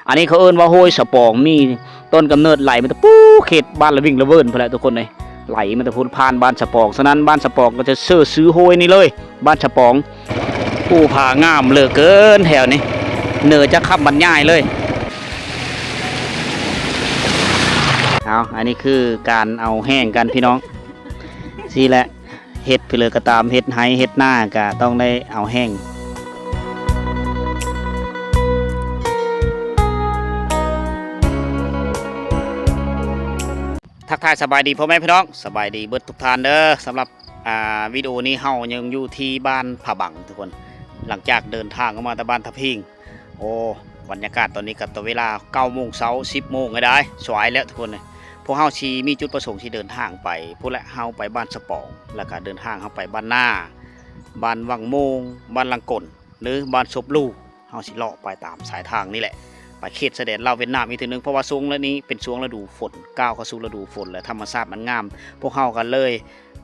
ອັນນີ້ເຂົາເອີ້ນວ່າຫ້ວຍສະປອງ ມີຕົ້ນກຳເນີດໄຫຼມາແຕ່ປູ້ເຂດບ້ານລະວິ່ງລະເວີນພຸ້ນແຫຼະທຸກຄົນເອີຍ ໄຫຼມາແຕ່ພຸ້ນ ຜ່ານບ້ານສະປອງ. ສະນັ້ນ ບ້ານສະປອງກໍຈະເອີ້ນຊື່ຫ້ວຍນີ້ເລີຍ ບ້ານສະປອງ. ພູຜາງາມເຫຼືອເກີນແຖວນີ້ ເໜືອຈາກຄຳບັນຍາຍເລີຍ. ເອົາ ອັນນີ້ຄືການເອົາແຫ້ງກັນພີ່ນ້ອງ ຊີ້ແຫຼະ. ເຮັດເພື່ອເລີກະຕາມ ເຮັດໄຮ່ເຮັດນາກະຕ້ອງໄດ້ເອົາແຫ້ງ. ທັກທາຍສະບາຍດີພໍ່ແມ່ພີ່ນ້ອງ ສະບາຍດີເບິດທຸກທ່ານເດີ. ສຳລັບ ອ່າ ວິດີໂອນີ້ເຮົາຍັງຢູ່ທີ່ບ້ານຜາບັງທຸກຄົນ ຫຼັງຈາກເດີນທາງອອກມາແຕ່ບ້ານທະພິງ. ໂອ້ ບັນຍາກາດຕອນນີ້ກໍແຕ່ເວລາເກົ້າໂມງເຊົ້າ ສິບໂມງແລ້ວໄດ໋ ສວາຍແລ້ວທຸກຄົນເອີຍ. ພວກເຮົາຊິມີຈຸດປະສົງຊິເດີນທາງໄປພຸ້ນແຫຼະ ເຮົາໄປບ້ານສະປອງ ແລ້ວກໍເດີນທາງເຮົາໄປບ້ານນາ ບ້ານວັງໂມງ ບ້ານລັງກົນ ຫຼື ບ້ານສົບລູ. ເຮົາຊິເລາະໄປຕາມສາຍທາງນີ້ແຫຼະ ໄປເຂດຊາຍແດນລາວຫວຽດນາມອີກເທື່ອໜຶ່ງ ເພາະວ່າຊ່ວງລະນີ້ເປັນຊ່ວງລະດູຝົນ ກ້າວເຂົ້າສູ່ລະດູຝົນ ແລະ ທຳມະຊາດມັນງາມ ພວກເຮົາກໍເລີຍ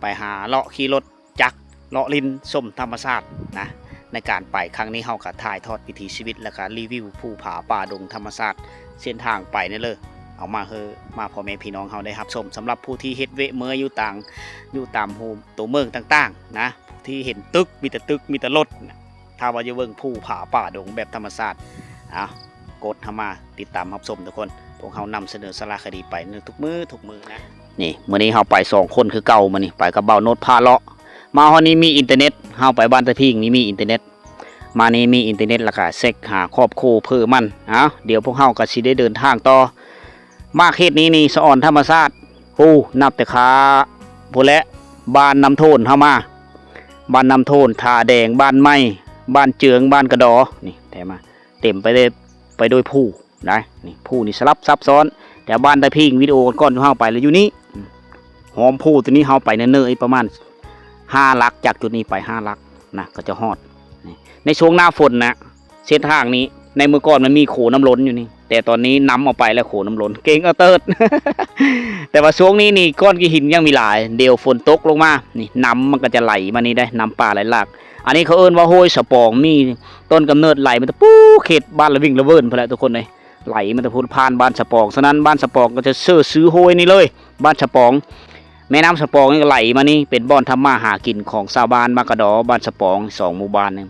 ໄປຫາເລາະຂີ່ລົດ ຈັກເລາະຫຼິ້ນຊົມທຳມະຊາດນະ. ໃນການໄປຄັ້ງນີ້ ເຮົາກໍຖ່າຍທອດວິຖີຊີວິດ ແລ້ວກໍຣີວິວພູຜາປ່າດົງທຳມະຊາດ ເສັ້ນທາງໄປນີ້ເລີຍ ເອົາມາໃຫ້ ມາພໍ່ແມ່ພີ່ນ້ອງເຮົາໄດ້ຮັບຊົມ. ສຳລັບຜູ້ທີ່ເຮັດວຽກເມື່ອຍຢູ່ຕ່າງ ຢູ່ຕາມໂຕເມືອງຕ່າງໆນະ ທີ່ເຫັນຕຶກ ມີແຕ່ຕຶກ ມີແຕ່ລົດນະ ຖ້າວ່າຢາກເບິ່ງພູຜາປ່າດົງແບບທຳມະຊາດ ເອົາ ກົດເຂົ້າມາຕິດຕາມຮັບຊົມທຸກຄົນ. ພວກເຮົານຳສະເໜີສາລະຄະດີໄປໃນທຸກມື້ ທຸກມື້ນະ. ນີ້ ມື້ນີ້ເຮົາໄປສອງຄົນຄືເກົ່າ ມື້ນີ້ໄປກັບບ່າວໂນດພາເລາະ. ມາຮອດນີ້ມີອິນເຕີເນັດ ເຮົາໄປບ້ານຕາພິງນີ້ມີອິນເຕີເນັດ ມານີ້ມີອິນເຕີເນັດ ແລ້ວກະເຊັກຫາຄອບຄົວເພີ່ມມັນ. ເອົາ ດຽວພວກເຮົາກະຊິໄດ້ເດີນທາງຕໍ່. ມາເຂດນີ້ນີ້ສະອອນທຳມະຊາດ ໂອ້ ນັບແຕ່ຂາພຸ້ນແຫຼະ ບ້ານນ້ຳໂທນເຮົາມາ ບ້ານນ້ຳໂທນ ທ່າແດງ ບ້ານໃໝ່ ບ້ານເຈືອງ ບ້ານກະດໍ ນີ້ແຖມມາ ເຕັມໄປເລີຍ ໄປດ້ວຍພູນະ ນີ້ພູນີ້ສະຫຼັບຊັບຊ້ອນ. ແຕ່ບ້ານຕາພິງ ວິດີໂອກ່ອນໆ ທີ່ເຮົາໄປລະຢູ່ນີ້ ຫອມພູໂຕນີ້ເຮົາໄປເນີນໆ ປະມານຫ້າຫຼັກ ຈາກຈຸດນີ້ໄປຫ້າຫຼັກນະ ກໍຈະຮອດ. ນີ້ ໃນຊ່ວງໜ້າຝົນນະ ເສັ້ນທາງນີ້ ໃນມື້ກ່ອນມັນມີໂຂນ້ຳລົ້ນຢູ່ນີ້ ແຕ່ຕອນນີ້ນ້ຳເອົາໄປແລ້ວ ໂຂນ້ຳລົ້ນ ເກັ່ງເອີເຕີດ. ແຕ່ວ່າຊ່ວງນີ້ນີ້ ກ້ອນຂີ້ຫີນຍັງມີຫຼາຍ ດຽວຝົນຕົກລົງມາ ນີ້ ນ້ຳມັນກໍຈະໄຫຼມານີ້ໄດ໋ ນ້ຳປ່າໄຫຼຫຼາກ. ອັນນີ້ເຂົາເອີ້ນວ່າຫ້ວຍສະປອງ ມີຕົ້ນກຳເນີດໄຫຼມາແຕ່ປູ້ເຂດບ້ານລະວິ່ງລະເວີນພຸ້ນແຫຼະທຸກຄົນເອີຍ ໄຫຼມາແຕ່ພຸ້ນ ຜ່ານບ້ານສະປອງ. ສະນັ້ນ ບ້ານສະປອງກໍຈະເອີ້ນຊື່ຫ້ວຍນີ້ເລີຍ ບ້ານສະປອງ. ແມ່ນ້ຳສະປອງນີ້ກໍໄຫຼມານີ້ ເປັນບ່ອນທຳມາຫາກິນຂອງຊາວບ້ານບ້ານກະດໍ ບ້ານສະປອງ ສອງໝູ່ບ້ານນີ້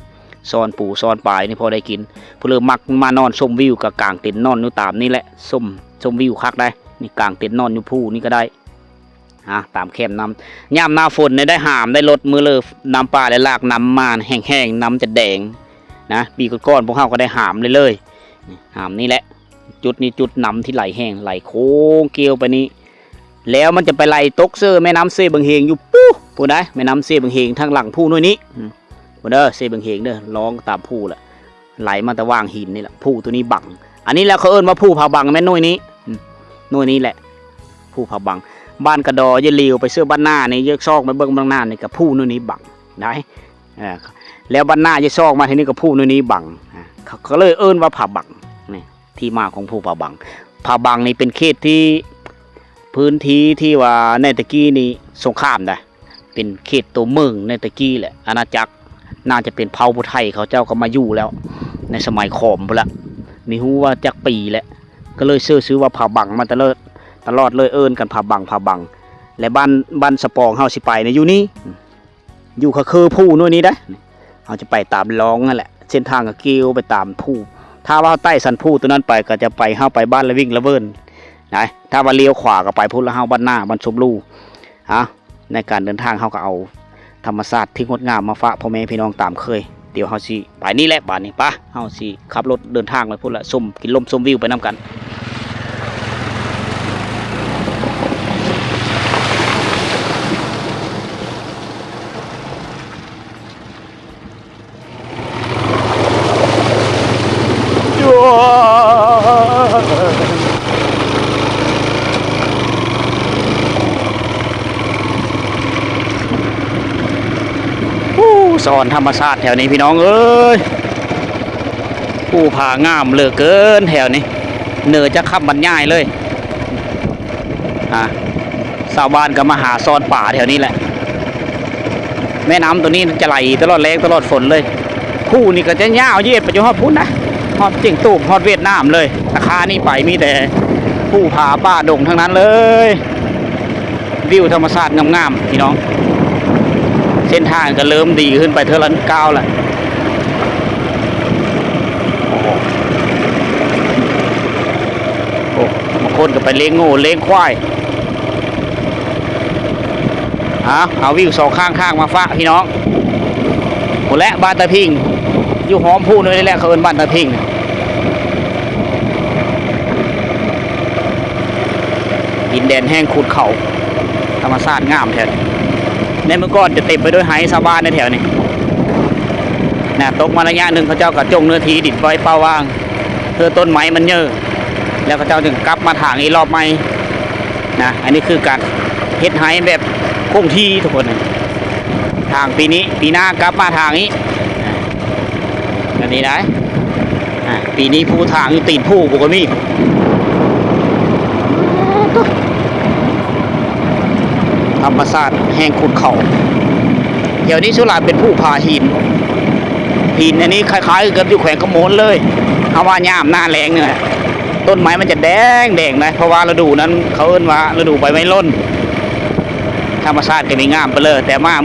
ຊ້ອນປູຊ້ອນປາຢູ່ນີ້ພໍໄດ້ກິນ. ຜູ້ເລີກມັກມານອນຊົມວິວກໍກາງເຕັນນອນຢູ່ຕາມນີ້ແຫຼະ ຊົມ ຊົມວິວຄັກໄດ໋. ນີ້ກາງເຕັນນອນຢູ່ພູນີ້ກໍໄດ້ ອາ ຕາມແຄມນ້ຳ. ຍາມໜ້າຝົນນີ້ໄດ້ຫາມໄດ້ລົດ ມື້ເລີນ້ຳປ່າໄຫຼຫຼາກ ນ້ຳມາແຫ້ງໆ ນ້ຳຈະແດງນະ. ປີກ່ອນໆ ພວກເຮົາກໍໄດ້ຫາມເລີຍໆ ນີ້ ຫາມນີ້ແຫຼະ. ຈຸດນີ້ຈຸດນ້ຳທີ່ໄຫຼແຮງ ໄຫຼໂຄ້ງກ່ຽວໄປນີ້ ແລ້ວມັນຈະໄປໄຫຼຕົກເຊີແມ່ນ້ຳເຊບັງເຮງຢູ່ປູ້ ພຸ້ນໄດ໋ ແມ່ນ້ຳເຊບັງເຮງທາງຫຼັງພູໜ່ວຍນີ້ ອືມ ພຸ້ນເດີ ເຊບັງເຮງເດີ ລອງຕາມພູລະ ໄຫຼມາແຕ່ຫວ່າງຫີນນີ້ລະ ພູໂຕນີ້ບັງ. ອັນນີ້ແຫຼະເຂົາເອີ້ນວ່າພູຜາບັງ ແມ່ນໜ່ວຍນີ້ ອືມ ໜ່ວຍນີ້ແຫຼະ ພູຜາບັງ. ບ້ານກະດໍ ຢ່າຫຼຽວໄປເຊີບ້ານນານີ້ ຢ່າຊອກມາເບິ່ງບ້ານນານີ້ ກໍພູໜ່ວຍນີ້ບັງໄດ໋. ເອີ ແລ້ວບ້ານນາຈະຊອກມາທາງນີ້ກໍພູໜ່ວຍນີ້ບັງ ເຂົາກໍເລີຍເອີ້ນວ່າຜາບັງ. ນີ້ ທີ່ມາຂອງພູຜາບັງ. ຜາບັງນີ້ເປັນເຂດທີ່ ພື້ນທີ່ທີ່ວ່າໃນແຕ່ກີ້ນີ້ສົງຄາມໃດ໋ ເປັນເຂດຕົວເມືອງໃນແຕ່ກີ້ແຫຼະ ອານາຈັກ ໜ້າຈະເປັນເຜົ່າຜູ້ໄທ ເຂົາເຈົ້າກໍມາຢູ່ແລ້ວ ໃນສະໄໝຂອມພຸ້ນລະ ມີຮູ້ວ່າຈັກປີແຫຼະ ກໍເລີຍເອີ້ນຊື່ວ່າຜາບັງມາຕະເລີດ ຕະຫຼອດເລີຍ ເອີ້ນກັນຜາບັງ ຜາບັງ. ແລະ ບ້ານ ບ້ານສະປອງເຮົາຊິໄປນີ້ຢູ່ນີ້ ຢູ່ຂະເຄີພູໜ່ວຍນີ້ໄດ໋ ເຮົາຈະໄປຕາມລອງນັ້ນແຫຼະ ເສັ້ນທາງກໍກ່ຽວໄປຕາມພູ. ຖ້າວ່າເຮົາໄຕ່ສັນພູຕົວນັ້ນໄປ ກໍຈະໄປ ເຮົາໄປບ້ານລະວິ່ງລະເວີນນະ. ຖ້າວ່າລ້ຽວຂວາກໍໄປພຸ້ນລະ ເຮົາບ້ານນາ ບ້ານຊົມລູ. ເອົາ ໃນການເດີນທາງ ເຮົາກໍເອົາທຳມະຊາດທີ່ງົດງາມມາຝາກພໍ່ແມ່ພີ່ນ້ອງຕາມເຄີຍ. ດຽວເຮົາຊິໄປນີ້ແຫຼະ ບາດນີ້ ປະ ເຮົາຊິຂັບລົດເດີນທາງໄປພຸ້ນລະ ຊົມ ກິນລົມຊົມວິວໄປນຳກັນ. ໂອ້ ສະອອນທຳມະຊາດແຖວນີ້ພີ່ນ້ອງເອີຍ ພູຜາງາມເຫຼືອເກີນແຖວນີ້ ເໜືອຈາກຄຳບັນຍາຍເລີຍ. ອ່າ ຊາວບ້ານກໍມາຫາຊ້ອນປາແຖວນີ້ແຫຼະ ແມ່ນ້ຳໂຕນີ້ຈະໄຫຼຕະຫຼອດແລ້ງຕະຫຼອດຝົນເລີຍ. ພູນີ້ກໍຈະຍາວຍຽດໄປຈົນຮອດພຸ້ນນະ ຮອດຈຽງຕູບ ຮອດຫວຽດນາມເລີຍ. ຕາຂານີ້ໄປມີແຕ່ພູຜາປ່າດົງທັງນັ້ນເລີຍ. ວິວທຳມະຊາດງາມໆ ພີ່ນ້ອງ. ເສັ້ນທາງກໍເລີ່ມດີຂຶ້ນໄປເທື່ອລະກ້າວລະ. ໂອ້ ບາງຄົນກໍໄປລ້ຽງງົວລ້ຽງຄວາຍ. ເອົາ ເອົາວິວສອງຂ້າງທາງມາຝາກພີ່ນ້ອງ. ພຸ້ນແຫຼະ ບ້ານຕາພິງ ຢູ່ຫ້ອມພູນີ້ແຫຼະ ເຂົາເອີ້ນບ້ານຕາພິງ. ດິນແດນແຫ້ງຂຸດເຂົາ ທຳມະຊາດງາມແທ້. ໃນເມື່ອກ່ອນຈະເຕັມໄປດ້ວຍໄຮ່ຊາວບ້ານໃນແຖວນີ້ນະ. ຕົກມາໄລຍະໜຶ່ງ ເຂົາເຈົ້າກໍຈົ່ງເນື້ອທີ່ດິນໄວ້ເປົ່າວ່າງ ເພື່ອຕົ້ນໄມ້ມັນເຍີ້ ແລ້ວເຂົາເຈົ້າຈຶ່ງກັບມາຖາງອີກລອບໃໝ່ນະ. ອັນນີ້ຄືການເຮັດໄຮ່ແບບຄົງທີ່ທຸກຄົນ. ຖາງປີນີ້ ປີໜ້າກັບມາຖາງອີກ. ອັນນີ້ໄດ໋ ອ່າ ປີນີ້ພູຖາງຢູ່ຕີນພູພຸ້ນກໍມີ. ທຳມະຊາດແຫ້ງຂຸດເຂົາ. ແຖວນີ້ສ່ວນຫຼາຍເປັນພູຜາຫີນ. ຫີນອັນນີ້ຄ້າຍໆກັບຢູ່ແຂວງຄຳມ່ວນເລີຍ. ເຮົາວ່າຍາມໜ້າແລ້ງນີ້ແຫຼະ ຕົ້ນໄມ້ມັນຈະແດງໆ ເດ້ ເພາະວ່າລະດູນັ້ນເຂົາເອີ້ນວ່າລະດູໃບໄມ້ຫຼົ່ນ. ທຳມະຊາດກໍນີ້ງາມໄປເລີຍ. ແຕ່ມາ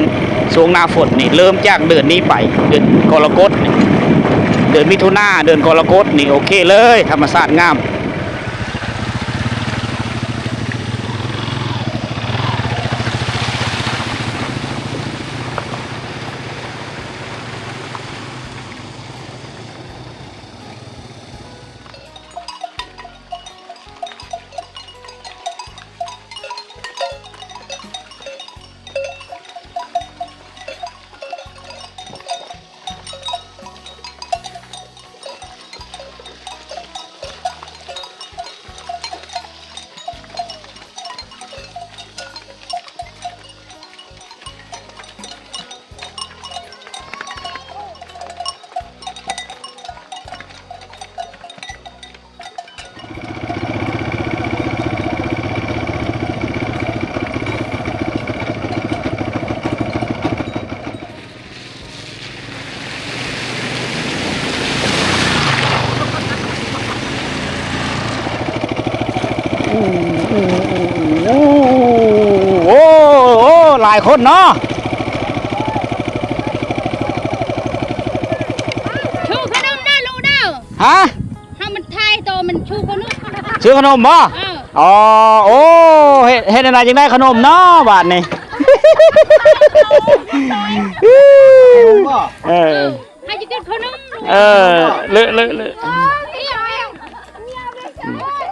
ຊ່ວງໜ້າຝົນນີ້ ເລີ່ມຈາກເດືອນນີ້ໄປ ເດືອນກໍລະກົດນີ້ ເດືອນມິຖຸນາ ເດືອນກໍລະກົດນີ້ ໂອເຄເລີຍ ທຳມະຊາດງາມ. ໂອ້ ໂອ້ ໂອ້ ໂອ້ ຫຼາຍຄົນເນາະ. ໂຊຂະໜົມເດີລູກເດີ. ຮະ? ເຮົາມັນຖ່າຍໂຕມັນຊູຂະໜົມ. ຊື້ຂະໜົມບໍ່? ເອີ. ອໍ ໂອ້ ເຮັດ ເຮັດແນວໃດຈຶ່ງໄດ້ຂະໜົມເນາະບາດນີ້? ເອີ ໃຜຈະກິນຂະໜົມ? ເອີ ເລີະ ເລີະ ເລີະ.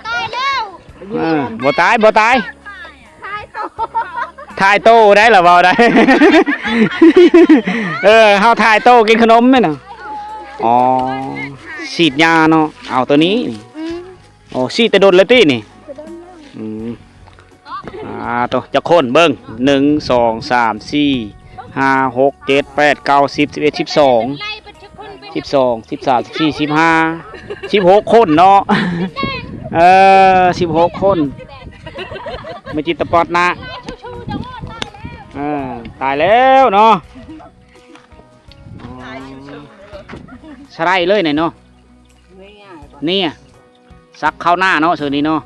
ຕາຍແລ້ວ. ເອີ ບໍ່ຕາຍ ບໍ່ຕາຍ. ຖ່າຍໂຕໄດ້ລະເວົ້າໄດ້. ເອີ ເຮົາຖ່າຍໂຕກິນຂະໜົມແມ່ນນະ. ອໍ ສີດຢາເນາະ. ເອົາໂຕນີ້. ອືມ. ໂອ້ ສີດແຕ່ດົນແລ້ວຕິນີ້? ອືມ. ອ່າ ໂຕ ຈັກຄົນເບິ່ງ ໜຶ່ງ ສອງ ສາມ ສີ່ ຫ້າ ຫົກ ເຈັດ ແປດ ເກົ້າ ສິບ ສິບເອັດ ສິບສອງ ສິບສອງ ສິບສາມ ສິບສີ່ ສິບຫ້າ ສິບຫົກຄົນເນາະ. ເອີ ສິບຫົກຄົນ. ແມ່ຈິດຕະປອດນະ. ເອີ ຕາຍແລ້ວເນາະ. ອໍ ສະໄລເລີຍນີ້ເນາະ. ນີ້ ສັກຄາວໜ້າເນາະ ເຊິ່ງນີ້ເນາະ.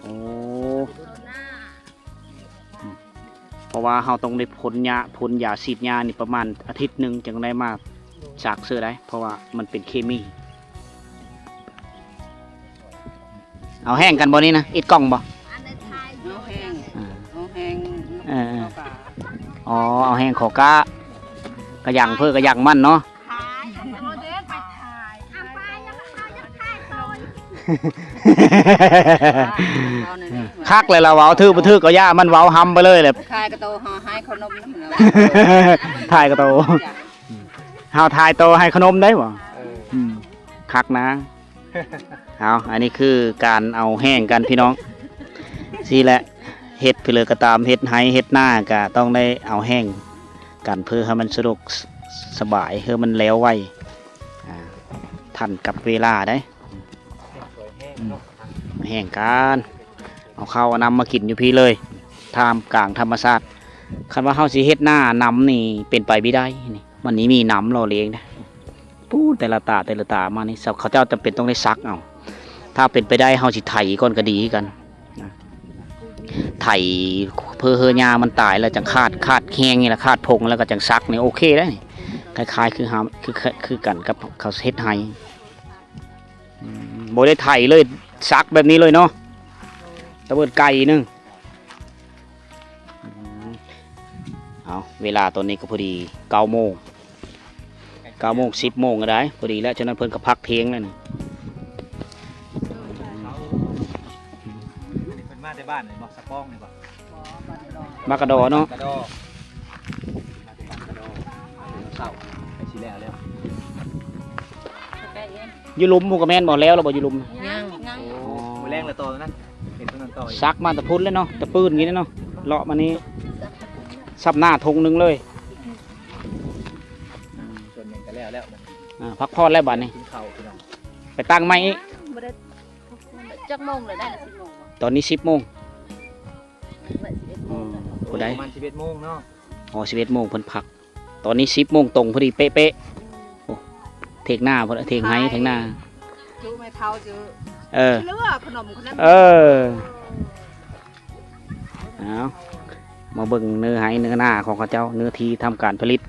ໂອ້ ເພາະວ່າເຮົາຕ້ອງໄດ້ພົ່ນຢາ ພົ່ນຢາສີດຫຍ້ານີ້ປະມານອາທິດໜຶ່ງ ຈັ່ງໄດ້ມາສັກເທື່ອໃດ໋ ເພາະວ່າມັນເປັນເຄມີ. ເອົາແຫ້ງກັນບໍ່ນີ້ນະ? ອິດກ່ອງບໍ່? ເອົາແຫ້ງ ອ່າ ເອົາແຫ້ງ ເອີ ເອົາກະ ອໍ ເອົາແຫ້ງຂໍກະ ກະຫຍັງເພີ້ກະຫຍັງມັນເນາະ. ຄັກແລ້ວລະ ເວົ້າຖືກບໍ່ຖືກກໍຢ່າ ມັນເວົ້າຮຳໄປເລີຍແຫຼະ. ຖ່າຍກະໂຕ ເຮົາໃຫ້ຂະໜົມນຳລະ ຖ່າຍກະໂຕ ເຮົາຖ່າຍໂຕໃຫ້ຂະໜົມໄດ້ບໍ່? ເອີ ອືມ ຄັກນະ. ເອົາ ອັນນີ້ຄືການເອົາແຫ້ງກັນພີ່ນ້ອງ ຊີ້ແຫຼະ. ເຮັດເພື່ອເລີກະຕາມ ເຮັດໄຮ່ເຮັດນາກະຕ້ອງໄດ້ເອົາແຫ້ງກັນ ເພື່ອໃຫ້ມັນສະດວກສະບາຍ ເພື່ອມັນແລ້ວໄວ ອາ ທັນກັບເວລາໄດ໋. ອືມ ແຫ້ງກັນ ເອົາເຂົ້າເອົານ້ຳມາກິນຢູ່ພີ້ເລີຍ ທ່າມກາງທຳມະຊາດ. ຄັນວ່າເຮົາຊິເຮັດນານຳນີ້ເປັນໄປບໍ່ໄດ້ນີ້ ມັນນີ້ມີນ້ຳຫຼໍ່ລ້ຽງນະ. ປູດ ແຕ່ລະຕາ ແຕ່ລະຕາມານີ້ ເຂົາເຈົ້າຈຳເປັນຕ້ອງໄດ້ສັກເອົາ. ຖ້າເປັນໄປໄດ້ເຮົາຊິໄຖກ່ອນກໍດີຄືກັນນະ ໄຖເພື່ອເຮືອຫຍ້າມັນຕາຍແລ້ວຈັ່ງຄາດ ຄາດແຮງນີ້ລະ ຄາດຜົງແລ້ວກໍຈັ່ງສັກນີ້ໂອເຄໄດ໋. ຄ້າຍໆ ຄື ຄື ຄືກັນກັບເຂົາເຮັດໄຮ່. ອືມ ບໍ່ໄດ້ໄຖເລີຍ ສັກແບບນີ້ເລີຍເນາະ ຕະເບີດໄກ່ໜຶ່ງ. ອືມ ເອົາ ເວລາຕອນນີ້ກໍພໍດີເກົ້າໂມງ ເກົ້າໂມງ ສິບໂມງກໍໄດ້ ພໍດີແລ້ວ. ສະນັ້ນເພິ່ນກໍພັກທ່ຽງແລ້ວນີ້. ເພິ່ນມາແຕ່ບ້ານນີ້ບໍ່? ສະປອງນີ້ບໍ່? ມາກະດໍເນາະ ກະດໍ ມາແຕ່ບ້ານກະດໍ ເຊົ້າໃກ້ຊິແລ້ວແລ້ວ. ຢູ່ລຸ່ມພຸ້ນກໍແມ່ນບໍ່? ແລ້ວແລ້ວບໍ່? ຢູ່ລຸ່ມ ຍັງ ຍັງ. ອໍ ມື້ແລງລະຕໍ່ນັ້ນ ເຮັດຕົວນັ້ນຕໍ່ອີກ. ສັກມາແຕ່ພຸ້ນແລ້ວເນາະ ແຕ່ປືນນີ້ເນາະ ເລາະມານີ້ ສັບໜ້າທົ່ງໜຶ່ງເລີຍ. ອືມ ສ່ວນໜຶ່ງກໍແລ້ວແລ້ວ. ອ່າ ພັກຜ່ອນແລ້ວບັດນີ້ ກິນເຂົ້າພີ່ນ້ອງ ໄປຕັ້ງໃໝ່ອີກ. ບໍ່ໄດ້ ຈັກໂມງແລ້ວ? ໄດ້ລະສິບໂມງບໍ່? ຕອນນີ້ສິບໂມງ. ອືມ ຜູ້ໃດ ປະມານສິບເອັດໂມງເນາະ. ອໍ ສິບເອັດໂມງເພິ່ນພັກ ຕອນນີ້ສິບໂມງຕົງພໍດີເປະໆ. ໂອ້ ຖຽງນາພຸ້ນ ຖຽງໄຮ່ຖຽງນາ ຈຸແມ່ເຖົ້າຈຸ. ເອີ ເຫຼືອຂະໜົມຄົນນັ້ນ. ເອີ ເອົາ ມາເບິ່ງເນື້ອໄຮ່ເນື້ອນາຂອງເຂົາເຈົ້າ ເນື້ອທີ່ທຳການຜະລິດ.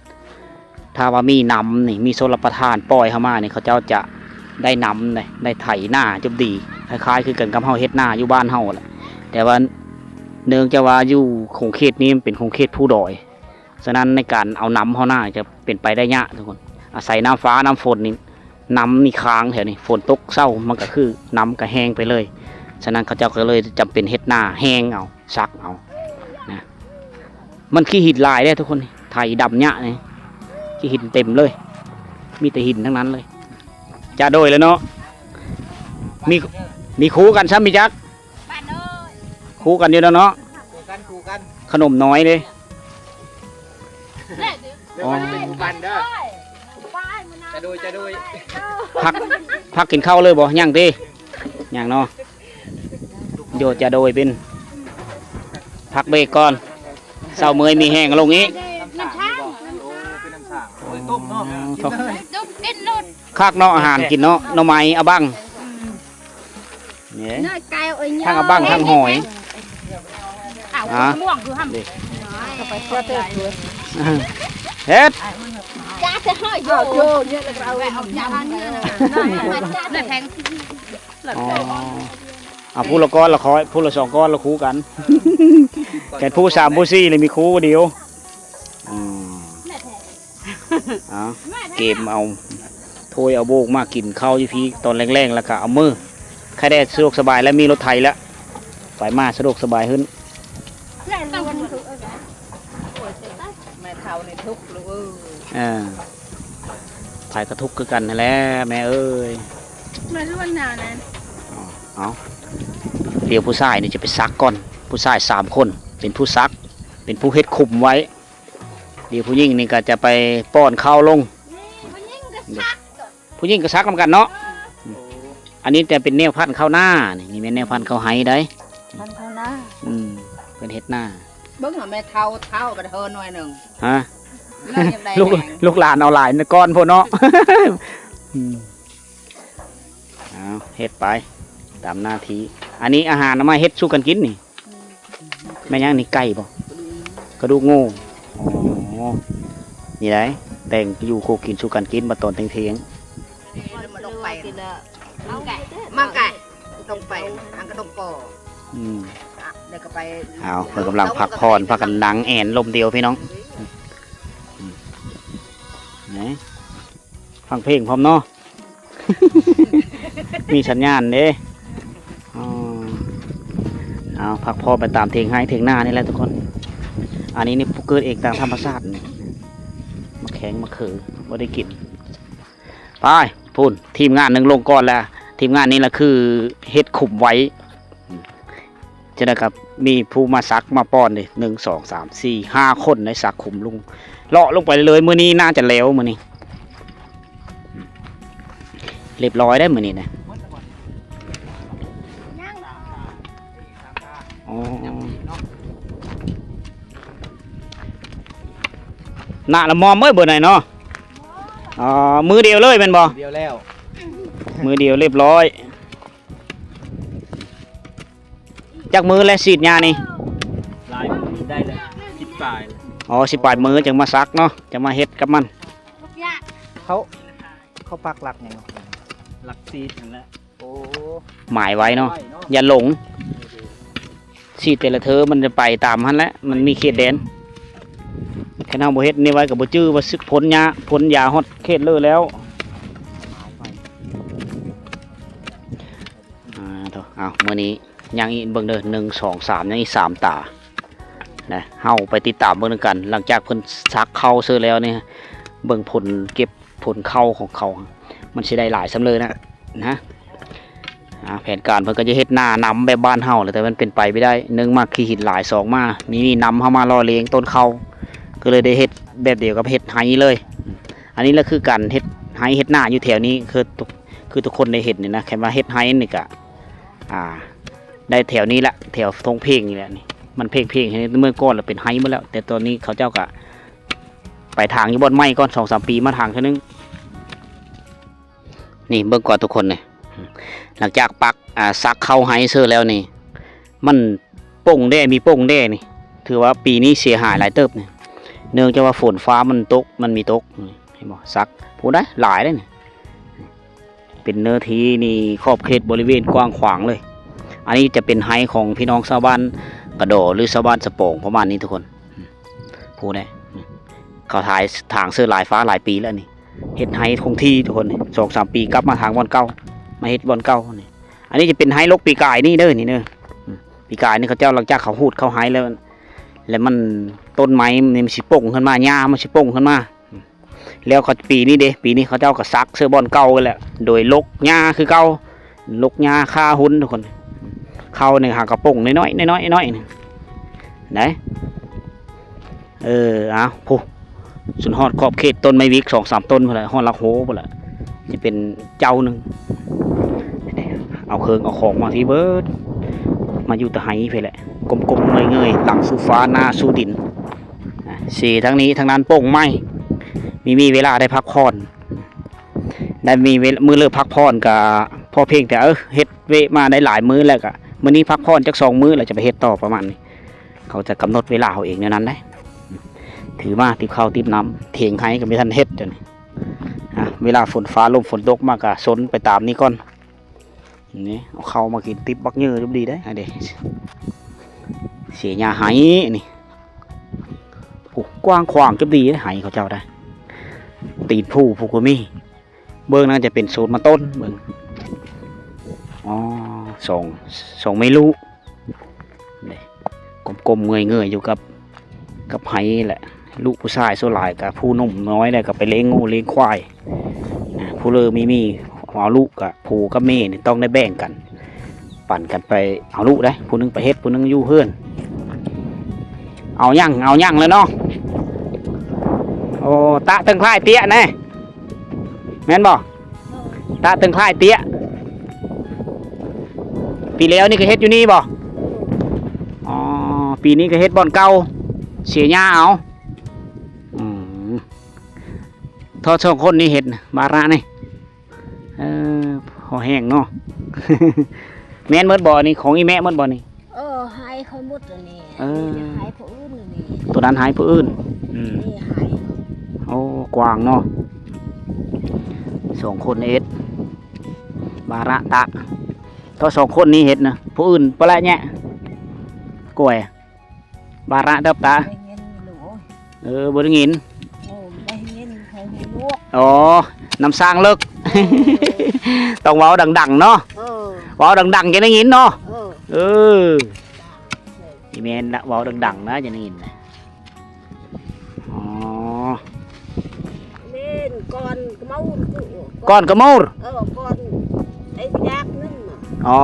ຖ້າວ່າມີນ້ຳນີ້ ມີຊົນລະປະທານປ່ອຍເຂົ້າມານີ້ ເຂົາເຈົ້າຈະໄດ້ນ້ຳເດ້ ໄດ້ໄຖນາຈົບດີ ຄ້າຍໆ ຄືກັນກັບເຮົາເຮັດນາຢູ່ບ້ານເຮົາແຫຼະ. ແຕ່ວ່າເນື່ອງຈາກວ່າຢູ່ຂົງເຂດນີ້ມັນເປັນຂົງເຂດພູດອຍ ສະນັ້ນໃນການເອົານ້ຳເຮົານາຈະເປັນໄປໄດ້ຍາກທຸກຄົນ ອາໄສນ້ຳຟ້ານ້ຳຝົນນີ້ ນ້ຳນີ້ຄ້າງແຖວນີ້ ຝົນຕົກເຊົາມັນກໍຄືນ້ຳກໍແຫ້ງໄປເລີຍ. ສະນັ້ນເຂົາເຈົ້າກໍເລີຍຈຳເປັນເຮັດນາແຫ້ງເອົາ ສັກເອົານະ. ມັນຂີ້ຫີນຫຼາຍເດ້ທຸກຄົນ ໄຖດຳຍະນີ້ ຂີ້ຫີນເຕັມເລີຍ ມີແຕ່ຫີນທັງນັ້ນເລີຍ. ຈະໂດຍແລ້ວເນາະ ມີ ມີຄູ່ກັນຊ້ຳ ມີຈັກ ຄູ່ກັນຢູ່ແລ້ວເນາະ ຄູ່ກັນ ຄູ່ກັນ ຂະໜົມນ້ອຍເດ້. ອໍ ຈະໂດຍ ຈະໂດຍ ພັກ ພັກກິນເຂົ້າເລີຍບໍ່? ຍັງຕິ ຍັງເນາະ. ໂດຍ ຈະໂດຍ ເປັນ ພັກເບຣກກ່ອນ ເຊົາເມື່ອຍມີແຮງລົງອີກ. ນ້ຳຊາ ໂອ້ ເປັນນ້ຳຊາ ເອົາໄວ້ຕົ້ມເນາະ ອໍ ກິນເລີຍ ຕົ້ມກິນໂລດ. ຄັກເນາະ ອາຫານກິນເນາະ ໜໍ່ໄມ້ອະບັງ ນີ້ ທັງອະບັງທັງຫອຍ. ອ້າວ ຫາ ມ່ວງຄືຫຳ ເຮັດ ຈາດໃສ່ຫອຍໂຢ ເອົາ ເອົາ ເອົາ ເອົາ ເອົາ ອໍ ເອົາຜູ້ລະກ້ອນລະຄ່ອຍ ຜູ້ລະສອງກ້ອນລະຄູ່ກັນ ແຕ່ຜູ້ສາມຜູ້ສີ່ລະມີຄູ່ດຽວ. ອືມ ເອົາ ເກມເອົາຖ້ວຍເອົາໂບກມາກິນເຂົ້າຢູ່ພີ້ຕອນແລງໆ ແລ້ວກະເອົາມື ໃຄແດ່ສະດວກສະບາຍ ແລະມີລົດໄຖແລ້ວ ໄປມາສະດວກສະບາຍຂຶ້ນ. ແມ່ເຖົ້ານີ້ທຸກລູກເອີຍ. ເອີ ໃຜກໍທຸກຄືກັນຫັ້ນແຫຼະແມ່ເອີຍ. ມາຊວນໜາວນັ້ນ ເອົາ ດຽວຜູ້ຊາຍນີ້ຈະໄປສັກກ່ອນ ຜູ້ຊາຍສາມຄົນ ເປັນຜູ້ສັກ ເປັນຜູ້ເຮັດຂຸມໄວ້. ດຽວຜູ້ຍິງນີ້ກໍຈະໄປປ້ອນເຂົ້າລົງ. ນີ້ຜູ້ຍິງກໍສັກ ຜູ້ຍິງກໍສັກນຳກັນເນາະ. ເອີ ອັນນີ້ຈະເປັນແນວພັນເຂົ້ານາ ນີ້ ນີ້ແມ່ນແນວພັນເຂົ້າໄຮ່ໃດ໋ ພັນເຂົ້ານາ. ອືມ ເພິ່ນເຮັດນາ ເບິ່ງເອົາແມ່ເຖົ້າ ເຖົ້າບັດເຮີໜ້ອຍໜຶ່ງ ຮະ ລູກ ລູກຫຼານເອົາຫຼາຍກ່ອນໂພດເນາະ. ອືມ ເອົາ ເຮັດໄປຕາມໜ້າທີ່. ອັນນີ້ອາຫານເອົາມາເຮັດສູ່ກັນກິນນີ້. ແມ່ນຫຍັງນີ້ ໄກ່ບໍ່? ກະດູກງູ. ອໍ ນີ້ໄດ໋ ແຕ່ງຢູ່ຄູ່ກິນສູ່ກັນກິນ ມາຕອນທ່ຽງໆ. ມັນຕ້ອງໄປ ມັນກະຕ້ອງໄປ ອັນກະຕ້ອງກໍ. ອືມ ແລ້ວກໍໄປ ເອົາ ເພິ່ນກຳລັງພັກຜ່ອນ ພາກັນນັ່ງແອ່ນລົມດຽວພີ່ນ້ອງ. ອືມ ນີ້ ຟັງເພງພ້ອມເນາະ ມີສັນຍານເດ້. ອໍ ເອົາ ພັກຜ່ອນໄປຕາມຖຽງໄຮ່ຖຽງນານີ້ແຫຼະທຸກຄົນ. ອັນນີ້ນີ້ ປູກເກີດເອງຕາມທຳມະຊາດນີ້ ໝາກແຂ້ງໝາກເຂີ ບໍ່ໄດ້ກິນ. ໄປ ພຸ້ນ ທີມງານໜຶ່ງລົງກ່ອນແລ້ວ. ທີມງານນີ້ລະຄືເຮັດຂຸມໄວ້. ຈັ່ງໃດກໍມີຜູ້ມາສັກມາປ້ອນເດ້ ໜຶ່ງ ສອງ ສາມ ສີ່ ຫ້າຄົນໄດ້ສັກຂຸມລົງ ເລາະລົງໄປເລີຍ. ມື້ນີ້ໜ້າຈະແລ້ວ ມື້ນີ້ ອືມ ລຽບຮ້ອຍໄດ໋ມື້ນີ້ນະ. ອໍ ນະລະມອມເອີຍ ເບີໃດເນາະ. ອໍ ມື້ດຽວເລີຍແມ່ນບໍ່? ດຽວແລ້ວ ມື້ດຽວຮຽບຮ້ອຍ. ຈັກມື້ແລ້ວສີດຫຍ້ານີ້? ຫຼາຍມື້ໄດ້ແລ້ວ ສິບປາຍ. ອໍ ສິບປາຍມື້ຈັ່ງມາສັກເນາະ ຈັ່ງມາເຮັດກັບມັນ. ເຂົາ ເຂົາປັກຫຼັກຫຍັງ? ຫຼັກສີດຫັ້ນແຫຼະ. ໂອ້ ໝາຍໄວ້ເນາະ ຢ່າຫຼົງ. ສີດແຕ່ລະເທີມັນຈະໄປຕາມຫັ້ນແຫຼະ ມັນມີເຂດແດນ. ຄັນເຮົາບໍ່ເຮັດນີ້ໄວ້ກໍບໍ່ຈື່ວ່າສຶກພົ້ນຫຍ້າ ພົ້ນຢາຮອດເຂດເລີແລ້ວ. ອ່າ ໂທ້ ເອົາ ມື້ນີ້ຍັງອີກ ເບິ່ງເດີ ໜຶ່ງ ສອງ ສາມ ຍັງອີກສາມຕານະ. ເຮົາໄປຕິດຕາມເບິ່ງນຳກັນ ຫຼັງຈາກເພິ່ນສັກເຂົ້າເສີແລ້ວນີ້ ເບິ່ງຜົນເກັບ ຜົນເຂົ້າຂອງເຂົາ ມັນຊິໄດ້ຫຼາຍສ່ຳເລີນະ ນະ. ອ່າ ແຜນການເພິ່ນກໍຈະເຮັດນານຳແບບບ້ານເຮົາແຫຼະ ແຕ່ມັນເປັນໄປບໍ່ໄດ້ ໜຶ່ງມາຂີ້ຫີນຫຼາຍ ສອງມາມີໜີ່ນຳເຮົາມາຫຼໍ່ລຽງຕົ້ນເຂົ້າ ກໍເລີຍໄດ້ເຮັດແບບດຽວກັບເຮັດໄຮ່ເລີຍ. ອັນນີ້ລະຄືການເຮັດໄຮ່ເຮັດນາຢູ່ແຖວນີ້ ຄື ຄືທຸກຄົນໄດ້ເຫັນນີ້ນະ ແຄ່ວ່າເຮັດໄຮ່ນີ້ກະ ອ່າ ໄດ້ແຖວນີ້ລະ ແຖວທົ່ງເພງນີ້ແຫຼະນີ້ ມັນເພງໆ ໃຫ້ເມື່ອກ່ອນລະເປັນໄຮ່ໝົດແລ້ວ ແຕ່ຕອນນີ້ເຂົາເຈົ້າກະ ໄປຖາງຢູ່ບ່ອນໃໝ່ກ່ອນ ສອງສາມປີມາຖາງເທື່ອໜຶ່ງ. ນີ້ເບິ່ງກ່ອນທຸກຄົນນີ້ ຫຼັງຈາກປັກ ອ່າ ສັກເຂົ້າໄຮ່ເສີແລ້ວນີ້ ມັນປົ່ງແດ່ມີປົ່ງແດ່ນີ້ ຖືວ່າປີນີ້ເສຍຫາຍຫຼາຍເຕີບນີ້ ເນື່ອງຈາກວ່າຝົນຟ້າມັນຕົກ ມັນມີຕົກ ເຫັນບໍ່ ສັກ ຜູ້ໃດຫຼາຍເດ້ນີ້. ເປັນເນື້ອທີ່ນີ້ຂອບເຂດບໍລິເວນກວ້າງຂວາງເລີຍ. ອັນນີ້ຈະເປັນໄຮ່ຂອງພີ່ນ້ອງຊາວບ້ານກະດໍ ຫຼື ຊາວບ້ານສະປອງປະມານນີ້ທຸກຄົນ. ຜູ້ໃດ ເຂົາຖາຍ ຖາງເສີຫຼາຍຟ້າຫຼາຍປີແລ້ວນີ້ ເຮັດໄຮ່ຄົງທີ່ທຸກຄົນ ສອງສາມປີກັບມາທາງບ່ອນເກົ່າ ມາເຮັດບ່ອນເກົ່ານີ້. ອັນນີ້ຈະເປັນໄຮ່ລົກປີກາຍນີ້ເດີ ນີ້ເດີ. ປີກາຍນີ້ເຂົາເຈົ້າ ຫຼັງຈາກເຂົາຮູດເຂົ້າໄຮ່ແລ້ວ ແລ້ວມັນ ຕົ້ນໄມ້ມັນຊິປົ່ງຂຶ້ນມາ ຫຍ້າມັນຊິປົ່ງຂຶ້ນມາ. ແລ້ວເຂົາ ປີນີ້ເດ້ ປີນີ້ເຂົາເຈົ້າກໍສັກເສີບ່ອນເກົ່າຫັ້ນແຫຼະ ໂດຍລົກຫຍ້າຄືເກົ່າ ລົກຫຍ້າຂ້າຮຸນທຸກຄົນ. ເຂົ້ານີ້ຫາກະປົ່ງນ້ອຍໆ ນ້ອຍໆ ນ້ອຍໆ ນີ້ໄດ໋. ເອີ ເອົາ ພຸ້ນ ຈົນຮອດຂອບເຂດຕົ້ນໄມ້ວິກ ສອງສາມຕົ້ນພຸ້ນແຫຼະ ຮອດຫຼັກໂຮພຸ້ນແຫຼະ ຊິເປັນເຈົ້າໜຶ່ງ. ເອົາເຄື່ອງເອົາຂອງມາທີ່ເບີດ ມາຢູ່ແຕ່ໄຮ່ພີ້ແຫຼະ ກົ້ມໆເງີຍໆ ຫຼັງສູ່ຟ້າ ໜ້າສູ່ດິນ. ອ່າ ເສທາງນີ້ທາງນັ້ນໂປ່ງໄໝ້ ມີ ມີເວລາໄດ້ພັກຜ່ອນ ໄດ້ມີເວລາ ມື້ເລີກພັກຜ່ອນກະພໍພຽງແຕ່ ເອີ ເຮັດວຽກມາໄດ້ຫຼາຍມື້ແລ້ວ ກະມື້ນີ້ພັກຜ່ອນຈັກສອງມື້ ແລ້ວຈະໄປເຮັດຕໍ່ ປະມານນີ້. ເຂົາຈະກຳນົດເວລາເຮົາເອງແນວນັ້ນໄດ໋. ຖືມາຕິບເຂົ້າຕິບນ້ຳ ຖຽງໄຮ່ກໍບໍ່ທັນເຮັດດຽວນີ້. ອ່າ ເວລາຝົນຟ້າລົມຝົນຕົກມາກະຊົນໄປຕາມນີ້ກ່ອນ. ນີ້ ເອົາເຂົ້າມາກິນຕິບບັກເຍີຈຸບດີເດ້ ອັນເດ ເສຍຫຍ້າໄຮ່ນີ້. ໂອ້ ກວ້າງຂວາງຈຸບດີເດ້ ໄຮ່ເຂົາເຈົ້າໄດ໋ ຕີນພູພຸ້ນກໍມີ. ເບິ່ງນັ້ນຈະເປັນໂຊນມັນຕົ້ນ ເບິ່ງ ອໍ ສອງ ສອງແມ່ລູກ ເດ້ ກົ້ມໆເງີຍໆຢູ່ກັບ ກັບໄຮ່ແຫຼະ. ລູກຜູ້ຊາຍສ່ວນຫຼາຍກະຜູ້ໜຸ່ມນ້ອຍແລ້ວກະໄປລ້ຽງງົວລ້ຽງຄວາຍ. ອ່າ ຜູ້ເລີມີ ມີເອົາລູກກະ ຜູ້ກັບແມ່ນີ້ຕ້ອງໄດ້ແບ່ງກັນ ປັນກັນໄປເອົາລູກເດ້ ຜູ້ໜຶ່ງໄປເຮັດ ຜູ້ໜຶ່ງຢູ່ເຮືອນ. ເອົາຫຍັງ ເອົາຫຍັງແລ້ວເນາະ. ໂອ້ ຕະເທິງຄ້າຍເຕ້ຍແນ່ ແມ່ນບໍ່? ຕະເທິງຄ້າຍເຕ້ຍ. ປີແລ້ວນີ້ກໍເຮັດຢູ່ນີ້ບໍ່? ອໍ ປີນີ້ກໍເຮັດບ່ອນເກົ່າ ເສຍຫຍ້າເອົາ. ອືມ ເທົ່າສອງຄົນນີ້ເຮັດ ບາລະນີ້. ເອີ ພໍແຫ້ງເນາະ. ແມ່ນໝົດບໍ່ນີ້? ຂອງອີ່ແມ່ໝົດບໍ່ນີ້? ເອີ ໃຫ້ເຂົາໝົດອັນນີ້. ເອີ ໃຫ້ຜູ້ອື່ນອັນນີ້. ໂຕນັ້ນໃຫ້ຜູ້ອື່ນ. ອືມ ນີ້ໃຫ້. ໂອ້ ກວ້າງເນາະ. ສອງຄົນເຮັດ ບາລະຕະ. ເທົ່າສອງຄົນນີ້ເຮັດນະ ຜູ້ອື່ນປະລະແຍະ ກ້ວຍ. ບາລະເຕີບຕາ. ໄດ້ຍິນຢູ່. ເອີ ບໍ່ໄດ້ຍິນ. ໂອ້ ໄດ້ຍິນ ໃຫ້ຮູ້. ອໍ ນ້ຳສ້າງເລິກ. ເອີ ຕ້ອງເວົ້າດັງໆເນາະ. ເອີ ເວົ້າດັງໆ ຈະໄດ້ຍິນເນາະ. ເອີ ເອີ ນີ້ແມ່ນລະ ເວົ້າດັງໆນະ ຈະໄດ້ຍິນນະ. ອໍ ແມ່ນ ກ່ອນກະເມົາ ກ່ອນກະເມົາ. ເອີ ກ່ອນໄອ້ຍາກນັ້ນນະ. ອໍ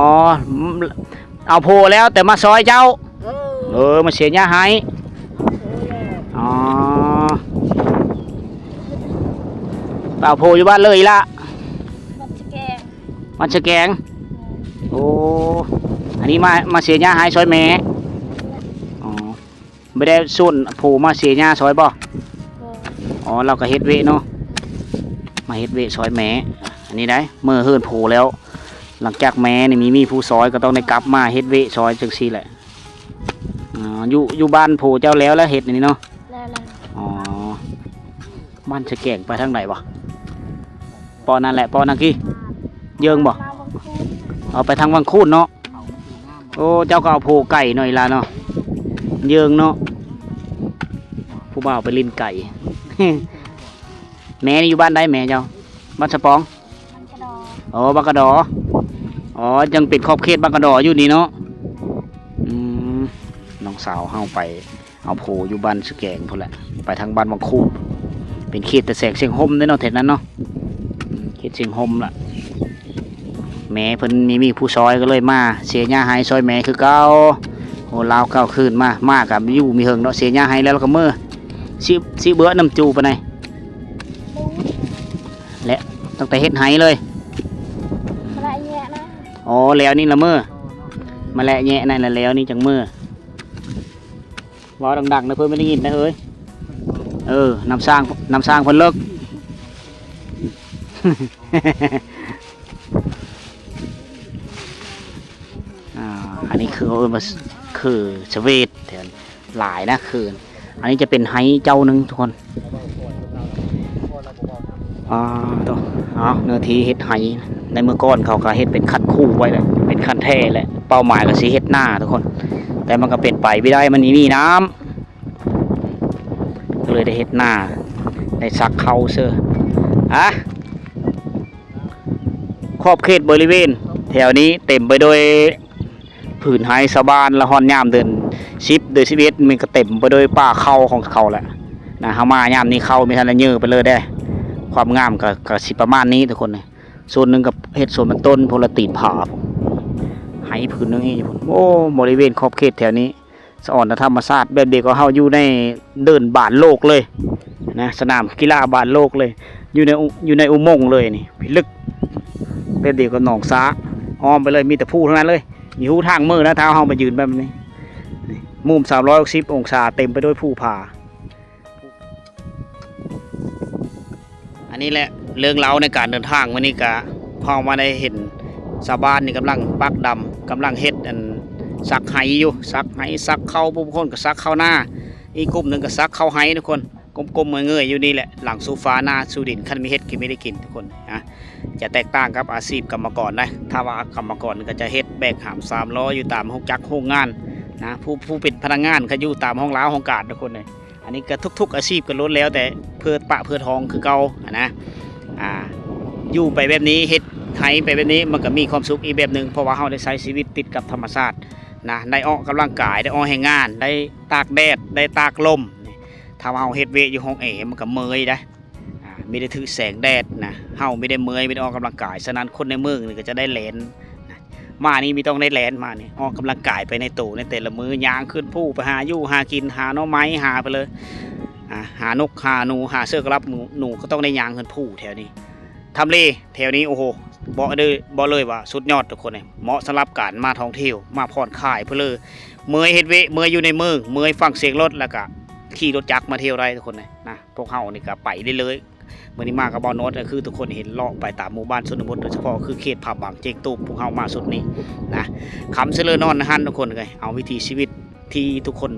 ເອົາໂພແລ້ວແຕ່ມາຊອຍເຈົ້າ. ເອີ ເອີ ມາເສຍຫຍ້າໃຫ້. ເອີ ອໍ ເອົາໂພຢູ່ບ້ານເລີຍລະ. ບ້ານສະແກງ. ບ້ານສະແກງ. ໂອ້ ອັນນີ້ມາ ມາເສຍຫຍ້າໃຫ້ຊອຍແມ່. ອໍ ບໍ່ໄດ້ຊົວນຜູ້ມາເສຍຫຍ້າຊອຍບໍ່? ບໍ່. ອໍ ລາວກໍເຮັດວຽກເນາະ. ມາເຮັດວຽກຊ່ອຍແມ່ ອັນນີ້ໄດ໋ ເມື່ອເຮືອນໂພແລ້ວ ຫຼັງຈາກແມ່ນີ້ມີ ມີຜູ້ຊ່ອຍ ກໍຕ້ອງໄດ້ກັບມາເຮັດວຽກຊ່ອຍຈັ່ງຊີ້ແຫຼະ. ອໍ ຢູ່ ຢູ່ບ້ານໂພເຈົ້າແລ້ວ ແລ້ວເຮັດອັນນີ້ເນາະ? ແລ້ວ ແລ້ວ. ອໍ ບ້ານສະແກງໄປທາງໃດວະ? ປ້ອນນັ້ນແຫຼະ ປ້ອນນັ້ນກີ້ ເຢິງບໍ່? ເອົາໄປທາງວັງຄູນເນາະ. ໂອ້ ເຈົ້າກໍເອົາໂພໄກເນາະ ອີ່ຫຼ້າເນາະ ເຢິງເນາະ ຜູ້ບ່າວໄປຫຼິ້ນໄກ. ແມ່ນີ້ຢູ່ບ້ານໃດແມ່ເຈົ້າ? ບ້ານສະປອງ? ອໍ ບັກກະດໍ. ອໍ ຍັງເປັນຂອບເຂດບັກກະດໍຢູ່ນີ້ເນາະ. ອືມ ນ້ອງສາວເຮົາໄປເອົາໂພຢູ່ບ້ານສະແກງພຸ້ນແຫຼະ ໄປທາງບ້ານວັງຄູນ ເປັນເຂດຕາແສງຊຽງຫົ່ມເດ້ເນາະ ແຖວນັ້ນເນາະ. ເຂດຊຽງຫົ່ມລະ ແມ່ເພິ່ນມີ ມີຜູ້ຊ່ອຍ ກໍເລີຍມາເສຍຫຍ້າໄຮ່ຊ່ອຍແມ່ຄືເກົ່າ. ໂອ້ ລາວເກົ່າຄືນມາ ມາກໍຢູ່ມີເຫິງເນາະ ເສຍຫຍ້າໄຮ່ແລ້ວລາວກໍເມືອ. ຊິ ຊິເບືອນຳຈູປານໃດ? ແລະ ຕັ້ງແຕ່ເຮັດໄຮ່ເລີຍ? ມາແລະແຍະນະ. ອໍ ແລ້ວນີ້ລະເມືອ ມາແລະແຍະນັ້ນລະ ແລ້ວນີ້ຈັ່ງເມືອ. ເວົ້າດັງໆ ນະ ເພິ່ນບໍ່ໄດ້ຍິນນະເອີຍ. ເອີ ນ້ຳສ້າງ ນ້ຳສ້າງເພິ່ນເລິກ. ອ່າ ອັນນີ້ຄືເຂົາເອີ້ນວ່າ ຄືສະເວດ ຫຼາຍນະ ຄື ອັນນີ້ຈະເປັນໄຮ່ເຈົ້າໜຶ່ງທຸກຄົນ. ອ່າ ໂທ້ ເອົາ ເນື້ອທີ່ເຮັດໄຮ່ ໃນເມື່ອກ່ອນເຂົາກໍເຮັດເປັນຄັນຄູໄວ້ແຫຼະ ເປັນຄັນແທ້ແຫຼະ ເປົ້າໝາຍກໍຊິເຮັດນາທຸກຄົນ ແຕ່ມັນກໍເປັນໄປບໍ່ໄດ້ ມັນບໍ່ມີນ້ຳ ກໍເລີຍໄດ້ເຮັດນາ ໄດ້ສັກເຂົ້າເສີ. ອາ ຂອບເຂດບໍລິເວນແຖວນີ້ເຕັມໄປໂດຍ ຜືນໄຮ່ຊາວບ້ານ ລະຮອດຍາມເດືອນສິບ ເດືອນສິບເອັດ ມັນກໍເຕັມໄປໂດຍປ່າເຂົ້າຂອງເຂົາແຫຼະນະ. ເຮົາມາຍາມນີ້ເຂົ້າມີທັນລະເຍີໄປເລີຍເດ້ ຄວາມງາມກໍ ກໍຊິປະມານນີ້ທຸກຄົນ. ສ່ວນໜຶ່ງກໍເຮັດສວນມັນຕົ້ນ ພົນລະຕີນຜາ ໄຮ່ຜືນໜຶ່ງອີກ. ໂອ້ ບໍລິເວນຂອບເຂດແຖວນີ້ ສະອອນທຳມະຊາດ ແບບດຽວກັບເຮົາຢູ່ໃນເດີ່ນບານໂລກເລີຍນະ ສະໜາມກິລາບານໂລກເລີຍ ຢູ່ໃນອຸ ຢູ່ໃນອຸມົງເລີຍນີ້ ພິລຶກ ແບບດຽວກັບໜອງສາ ອ້ອມໄປເລີຍ ມີແຕ່ພູທັງນັ້ນເລີຍ. ມີຮູທາງເມືອນະ ຖ້າເຮົາມາຢືນແບບນີ້ ນີ້ ມຸມສາມຮ້ອຍຫົກສິບອົງສາ ເຕັມໄປດ້ວຍພູຜາ. ອັນນີ້ແຫຼະເລື່ອງລາວໃນການເດີນທາງມື້ນີ້ ກະເຮົາມາໄດ້ເຫັນຊາວບ້ານນີ້ກຳລັງປັກດຳ ກຳລັງເຮັດອັນສັກໄຮ່ຢູ່ ສັກໄຮ່ສັກເຂົ້າ ບາງຄົນກໍສັກເຂົ້ານາ ອີກກຸ່ມໜຶ່ງກໍສັກເຂົ້າໄຮ່ທຸກຄົນ. ກົ້ມໆເງີຍໆຢູ່ນີ້ແຫຼະ ຫຼັງສູ່ຟ້າໜ້າສູ່ດິນ ຄັນມີເຮັດກິນມີໄດ້ກິນທຸກຄົນນະ. ຈະແຕກຕ່າງກັບອາຊີບກຳມະກອນນະ ຖ້າວ່າກຳມະກອນກໍຈະເຮັດແບກຫາມສາມລໍ້ຢູ່ຕາມໂຮງຈັກໂຮງງານນະ ຜູ້ ຜູ້ເປັນພະນັກງານກໍຢູ່ຕາມຫ້ອງລາວຫ້ອງການທຸກຄົນເອີຍ. ອັນນີ້ກໍທຸກໆອາຊີບກໍລ້ວນແລ້ວແຕ່ເພື່ອປາກເພື່ອທ້ອງຄືເກົ່າຫັ້ນນະ. ອ່າ ຢູ່ໄປແບບນີ້ ເຮັດໄຮ່ໄປແບບນີ້ ມັນກໍມີຄວາມສຸກອີກແບບໜຶ່ງ ເພາະວ່າເຮົາໄດ້ໃຊ້ຊີວິດຕິດກັບທຳມະຊາດນະ ໄດ້ອອກກຳລັງກາຍ ໄດ້ອອກແຮງງານ ໄດ້ຕາກແດດ ໄດ້ຕາກລົມ. ຖ້າວ່າເຮົາເຮັດວຽກຢູ່ຫ້ອງແອ ມັນກໍເມື່ອຍເດ້ ອ່າ ມີແຕ່ຖືກແສງແດດນະ ເຮົາມີແຕ່ເມື່ອຍ ມີແຕ່ອອກກຳລັງກາຍ. ສະນັ້ນຄົນໃນເມືອງນີ້ກໍຈະໄດ້ແລ່ນນະ ມານີ້ມີຕ້ອງໄດ້ແລ່ນ ມານີ້ອອກກຳລັງກາຍໄປໃນໂຕ ໃນແຕ່ລະມື້ ຍ່າງຂຶ້ນພູໄປຫາຢູ່ຫາກິນ ຫາໜໍ່ໄມ້ ຫາໄປເລີຍ ອ່າ ຫານົກຫາໜູ ຫາເສືອກະລັບ ໜູ ໜູກໍຕ້ອງໄດ້ຍ່າງຂຶ້ນພູແຖວນີ້. ທຳເລແຖວນີ້ ໂອ້ໂຫ ບອກເລີຍ ບອກເລີຍວ່າສຸດຍອດທຸກຄົນເອີຍ ເໝາະສຳລັບການມາທ່ອງທ່ຽວ ມາຜ່ອນຄາຍເພີນເລີຍ. ເມື່ອຍເຮັດວຽກ ເມື່ອຍຢູ່ໃນເມືອງ ເມື່ອຍຟັງສຽງລົດ ແລ້ວກະຂີ່ລົດຈັກມາທ່ຽວໄດ້ທຸກຄົນເອີຍນະ. ພວກເຮົານີ້ກະໄປເລື້ອຍໆ ມື້ນີ້ມາກັບບ່າວໂນ້ດ ກໍຄືທຸກຄົນເຫັນເລາະໄປຕາມໝູ່ບ້ານຊົນນະບົດ ໂດຍສະເພາະຄືເຂດພາບບາງ ເຈງຕູບ ພວກເຮົາມາຊຸດນີ້ນະ. ຄຳເສລີນອນຫັ້ນທຸກຄົນເອີຍ ເອົາວິຖີຊີວິດທີ່ທຸກຄົນ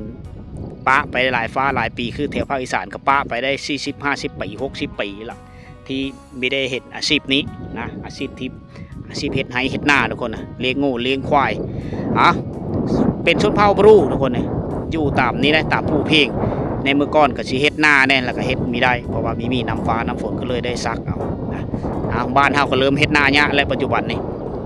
ປະໄປຫຼາຍຟ້າຫຼາຍປີ ຄືແຖວພາກອີສານກໍປະໄປໄດ້ສີ່ສິບ ຫ້າສິບປີ ຫົກສິບປີລະ ທີ່ບໍ່ໄດ້ເຮັດອາຊີບນີ້ນະ ອາຊີບທີ່ ອາຊີບເຮັດໄຮ່ເຮັດນາທຸກຄົນນະ ລ້ຽງງົວລ້ຽງຄວາຍ ອ່າ ເປັນຊົນເຜົ່າບຣູທຸກຄົນເອີຍ ຢູ່ຕາມນີ້ແຫຼະ ຕາມພູພິງ. ໃນເມື່ອກ່ອນກໍຊິເຮັດນາແດ່ ແລ້ວກໍເຮັດບໍ່ໄດ້ ເພາະວ່າມີ ມີນ້ຳຟ້ານ້ຳຝົນ ກໍເລີຍໄດ້ສັກເອົານະ. ອ່າ ບ້ານເຮົາກໍເລີ່ມເຮັດນາຍາກແລ້ວ ປັດຈຸບັນນີ້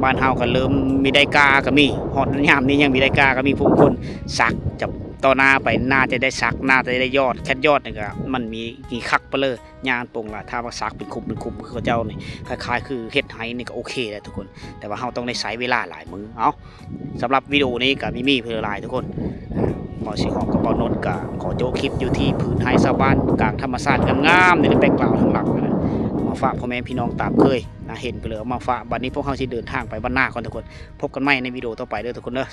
ບ້ານເຮົາກໍເລີ່ມມີໄດ້ກ້າກໍມີ ຮອດຍາມນີ້ຍັງມີໄດ້ກ້າກໍມີ ຜູ້ຄົນສັກຈະຕໍ່ໜ້າໄປ ໜ້າຈະໄດ້ສັກ ໜ້າຈະໄດ້ຍອດ ຄັນຍອດນີ້ກໍມັນມີ ມີຄັກປະເລີຍ ຍາງປົງລະ ຖ້າວ່າສັກເປັນຂຸມເປັນຂຸມຄືເຂົາເຈົ້ານີ້ ຄ້າຍໆຄືເຮັດໄຮ່ນີ້ກໍໂອເຄແລ້ວທຸກຄົນ ແຕ່ວ່າເຮົາຕ້ອງໄດ້ໃຊ້ເວລາຫຼາຍມື້. ເອົ້າ ສຳລັບວິດີໂອນີ້ກໍມີ ມີເພິ່ນຫຼາຍທຸກຄົນ ອ່າ ບ່າວສີຫອມກັບບ່າວນົນກໍຂໍໂຈະຄລິບຢູ່ທີ່ຜືນໄຮ່ຊາວບ້ານກາງທຳມະຊາດງາມໆນີ້ແຫຼະ ແບັກກຣາວທາງຫຼັງຫັ້ນນະ ມາຝາກພໍ່ແມ່ພີ່ນ້ອງຕາມເຄີຍນະ ເຫັນໄປເລີຍເອົາມາຝາກ. ບັດນີ້ພວກເຮົາຊິເດີນທາງໄປບ້ານນາກ່ອນທຸກຄົນ ພົບກັນໃໝ່ໃນວິດີໂອຕໍ່ໄປເດີທຸກຄົນເດີ.